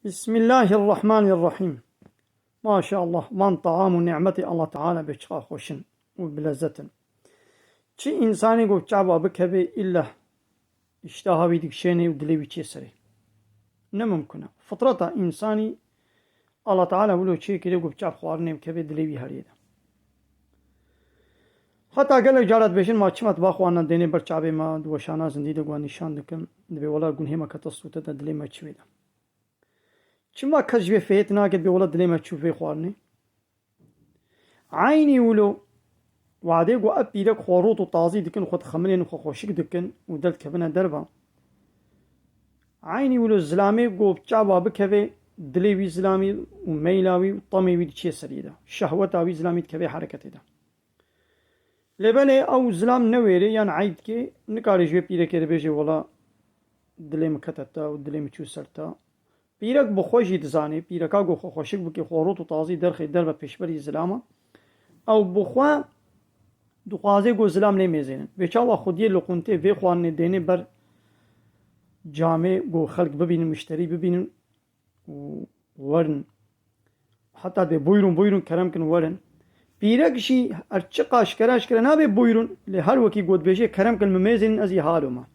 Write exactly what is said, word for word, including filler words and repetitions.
Bismillahirrahmanirrahim. Maşallah, van taam û nimetê Allah Teala bê çiqa xweş in û bi lezzet in. Çi însanî ku çava bikeve, îlla îştaha wî dikişêne û dilê wî çê serê. Ne mimkun e. Fitreta însanî Allah Teala wilo çê kiriye ku bi çav xwarinê bikeve, dilê wî heriyê de. Heta gelek cara dibêjin, ma çima tu va xwarina dênê ber çavê me, di weşana zindî de ku nîşan dikin, dibê wela gunhê me kete sûte de, dilê me çi wê de. Çima kes ji vê fêt nake, dibê wela dilê me çû vê xwarinê? Eynî wilo, wadê ku ev pîrek xwe rot û tazî dikin, xwe dixemilên, xwe xweşik dikin û derdikevine derve. Eynî wilo zilamê ku çava bikeve, dilê wî zilamî û meyla wî û temê wî diçê serî de. Şehweta wî zilamî dikeve hereketê de. Lê belê ew zilam newêrê yan eyb dike, nikarê ji wê pîrekê re bêje, wela dilê min kete te û dilê min çû ser te. Pîrek bi xwe jî dizanê, pîreka ku xwe xweşik bike, xwe rot û tazî derxê derve pêşberî zilama. Ew bi xwe dixwaze ku zilam lê mêzênin. Vê çawa xwediyê liqûntê vê xwarinê dênê ber camê ku xelk bibînin, muşterî bibînin û werin. Heta dê buyurun, buyurun, kerem kin, werin. Pîrek jî her çiqa şikere şikere nabe buyurun, lê her wekî ku dibêje kerem kin, min mêzênin, ez î haloma.